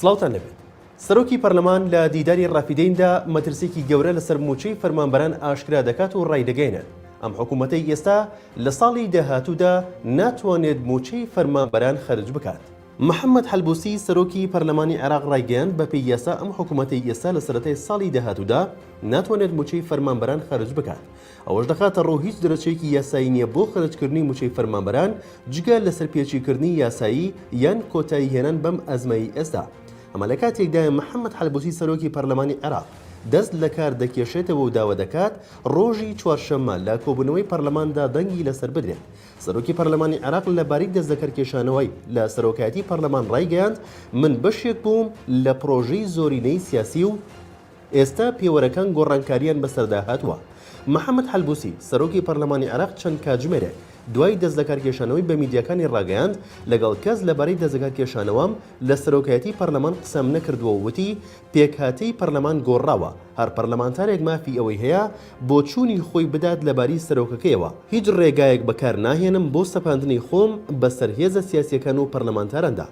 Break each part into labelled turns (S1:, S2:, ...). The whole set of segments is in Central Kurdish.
S1: سڵاوتان لێبێت. سەرۆکی پەرلەمان لە دیداری ڕافیدەیندا مەترسیەکی گەورە لەسەر مووچەی فەرمانبەران ئاشکرا دەکات و ڕایدەگەیەنێت، ئەم حکوومەتەی ئێستا لە ساڵی داهاتوودا ناتوانێت مووچەی فەرمانبەران خەرج بکات. محەممەد حەلبوسی، سەرۆکی پەرلەمانی عێراق ڕایگەیاند، بەپێی یاسا ئەم حکوومەتەی ئێستا لە سەرەتای ساڵی داهاتوودا ناتوانێت مووچەی فەرمانبەران خەرج بکات. ئەوەش دەخاتەڕوو هیچ دەرەچەیەکی یاسایی نییە بۆ خەرجکردنی مووچەی فەرمانبەران جگە لە سەرپێچیکردنی یاسایی یان کۆتاییهێنان بەم ئەزمەی ئێستا. ئەمە لە کاتێکدایە محەمەد حەلبوسی سەرۆکی پەرلەمانی عێراق دەست لەکار دەکێشێتەوە و داوا دەکات ڕۆژی چوارشەممە لە کۆبوونەوەی پەرلەماندا دەنگی لەسەر بدرێت. سەرۆکی پەرلەمانی عێراق لەبارەی دەستلەکارکێشانەوەی لە سەرۆکایەتی پەرلەمان ڕایگەیاند، من بەشێک بووم لە پڕۆژەی زۆرینەی سیاسی و، ئێستا پێوەرەکان گۆڕانکارییان بەسەردا هاتووە. محەمەد حەلبوسی، سەرۆکی پەرلەمانی عێراق چەند کاتژمێرێک دوای دەستلەکارکێشانەوەی بە میدیاکانی ڕاگەیاند، لەگەڵ کەس لەبارەی دەستلەکارکێشانەوەم لە سەرۆکایەتی پەرلەمان قسەم نەکردووە و وتی، پێکهاتەی پەرلەمان گۆڕاوە، هەر پەرلەمانتارێک مافی ئەوەی هەیە بۆچوونی خۆی بدات لەباری سەرۆکەکەیەوە، هیچ ڕێگایەک بەکارناهێنم بۆ سەپاندنی خۆم بەسەر هێزە سیاسییەکان و پەرلەمانتاراندا.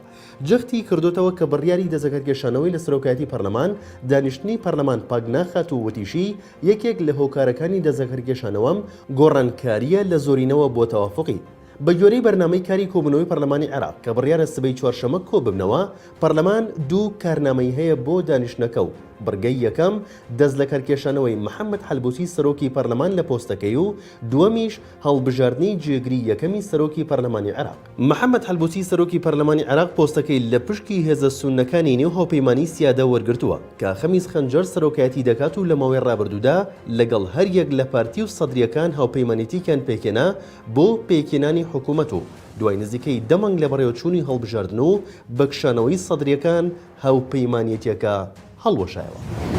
S1: جەختی کردۆتەوە کە بڕیاری دەستەکارکێشانەوەی لە سەرۆکایەتی پەرلەمان، دانیشتنی پەرلەمان پاک ناخات و وتیشی، یەکێک لە هۆکارەکانی دەستەکارکێشانەوەم گۆڕانکارییە لە زۆرینەوە بۆ تەوافوقی. بەگوێرەی بەرنامەی کاری کۆبوونەوەی پەرلەمانی عێراق کە بڕیارە سبەی چوارشەممە کۆببنەوە، پەرلەمان دوو کارنامەی هەیە بۆ دانیشتنەکە و بڕگەی یەکەم دەستلەکارکێشانەوەی محەمەد حەلبوسی سەرۆکی پەرلەمان لە پۆستەکەی و دووەمیش هەڵبژاردنی جێگری یەکەمی سەرۆکی پەرلەمانی عێراق. محەمەد حەلبوسی سەرۆکی پەرلەمانی عێراق پۆستەکەی لە پشکی هێزە سوننەکانی نێو هاوپەیمانیی سیادە وەرگرتووە کە خەمیس خەنجەر سەرۆکایەتی دەکات و لە ماوەی ڕابردوودا لەگەڵ هەریەک لە پارتی و سەدرییەکان هاوپەیمانێتییەکیان پێکهێنا بۆ پێکهێنانی حکومەت و دوای نزیکەی دە مانگ لە بەڕێوەچوونی هەڵبژاردن و بەکشانەوەی سەدرییەکان هاوپەیمانێتییەکە هەڵوەشایەوە.